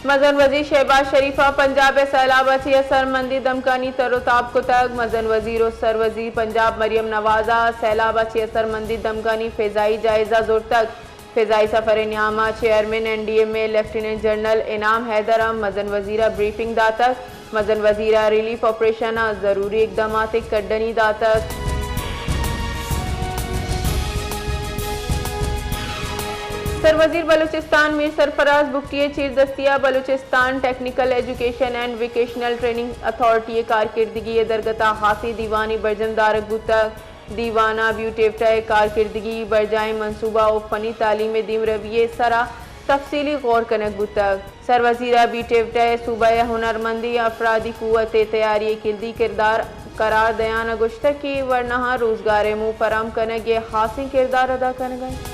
مزن وزیر شہباز شریف ء پنجاب ء سیلاب ء چہ اثرمندیں دمگانی تر و تاب کتگ۔ مزن وزیر و سروزیر پنجاب مریم نواز ء سیلاب ء چہ اثرمندیں دمگانی فضائی جائزہ زرتگ۔ فضائی سفر ء نیام ء chairman N D M A lieutenant general Inam Haider ء مزن وزیر ء بریفنگ داتگ۔ مزن وزیر ء ریلیف آپریشن ء ضروری اقدامات ء کڈنی داتگ۔ سروزیر بلوچستان میر سرفراز بگٹی ء چیردستی ء Balochistan technical education and vocational training authority ء کارکردگی ء درگت ء ہاسیں دیوانے برجم دارگ بوتگ۔ دیوان ء بیوٹیوٹا ء کارکردگی برجائیں منصوبہ و فنی تعلیم ء دیمروی ء سرا تفصیلی غور کنگ بوتگ۔ سروزیر ء بیوٹیوٹا ء صوبہ ء ہنرمندیں افرادی قوت ء تیاری ء کلدی کردار قرار دیان ء گوشتگ کہ ورناہاں روزگار ء موہ فراہم کنگ ء ہاسیں کردار ادا کنگ ء انت۔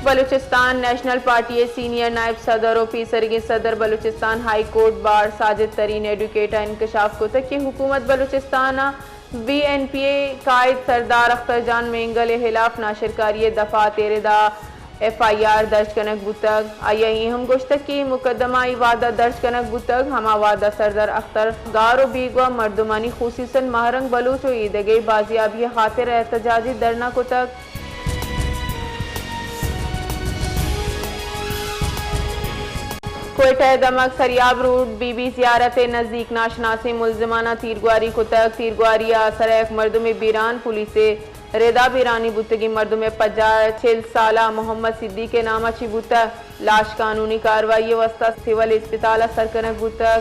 بلوچستان نیشنل پارٹی ء سینئر نائب صدر و پیسرگیں صدر Balochistan high court bar Sajid Tareen advocate ء انکشاف کتگ کہ حکومت بلوچستان ء بی این پی ء قائد سردار اختر جان مینگل ء ہلاف ناشرکاری ء دفعات ء ردا ایف آئی آر درج کنگ بوتگ۔ آئی ء اے ہم گوشتگ کہ اے مقدمہ اے وہد ء درج کنگ بوتگ، ہما وہد ء سردار اختر گار و بیگواہ مردمانی خصوصاً ماہرنگ بلوچ و ایدگہ بازیابی ء ہاتر ء احتجاجی دھرنا کتگ۔ کوئٹہ ء دمگ سریاب روڈ بی بی زیارت ء نزیک ناشناسیں ملزماناں تیرگواری کتگ۔ تیرگواری ء اثر ء یک مردمے بیران، پولیس ء ردا بیرانی بوتگیں مردم ء پجار چل سالہ محمد صدیق ء نام ء چہ بوتگ۔ لاش قانونی کاروائی ء واستہ سول اسپتال ء سر کنگ بوتگ۔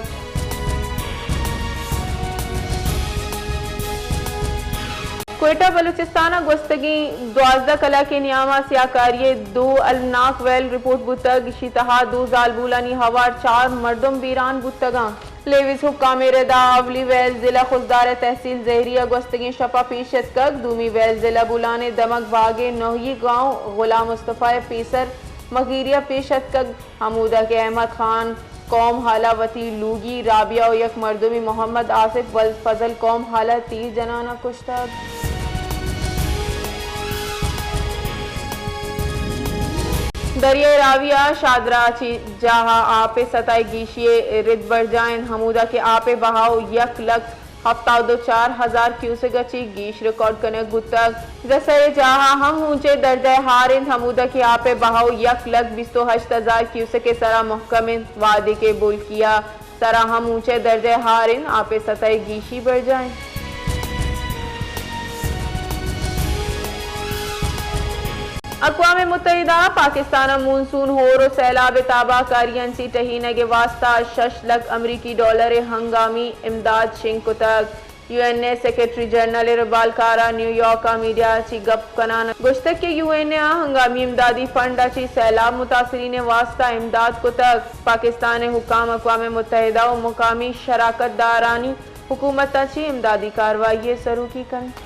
کوئٹہ بلوچستان ء گوستگیں دوازدہ کلاکے نیاما سیاہکاری ء دو المناک ویل رپورٹ بوتگ، اشی تہا دو زالبولانی ہوار چار مردم بیران بوتگاں۔ لیویز حکام ء ردا اولی ویل ضلع خضدار ء تحصیل زہری ء گوستگیں شپا پیش اتکگ، دومی ویل ضلع بولان ء دمگ باگ ء نوہی گاؤں غلام مصطفی ء پیسر مغیری ء پیش اتکگ۔ ہمودا کہ احمد خان قوم حالا وتی لوگی رابعہ و یک مردمی محمد آصف ولد فضل قوم حالا تیر جنانا کشتگ۔ دریائے راوی ء شادراہ چی جاہ ء آپ ء سطح گیشی ء رد برجاہ انت، ہمودا کہ آپ ء بہاؤ یک لکھ ہفتاد و چار ہزار کیوسک ء چہ گیش ریکارڈ کنگ بوتگ۔ جسہ ء جاہ ء ہم ہونچ ء درجہ ء ہار انت، ہمودا کہ آپ ء بہاؤ یک لکھ بیست و ہشت ہزار کیوسک ء سرا محکم انت، وہدے کہ بولکیا سرا ہم ہونچ ء درجہ ء ہار انت، آپ ء سطح ء گیشی برجاہ انت۔ اقوام متحدہ ء پاکستان ء مونسون ہور و سیلاب ء تباہ کاریاں چہ ٹہینگ ء واستہ شش لکھ امریکی ڈالر ء ہنگامی امداد شنگ کتگ۔ U N A secretary general ء ربالکار ء نیویارک ء میڈیا ء چہ گپ کنان ء گوشتگ کہ یو این اے ء ہنگامی امدادی فنڈ ء چہ سیلاب متاثرین ء واستہ امداد کتگ۔ پاکستان ء حکام اقوام متحدہ و مقامی شراکت دارانی حکومتاں چہ امدادی کاروائی ء سروکی کنت۔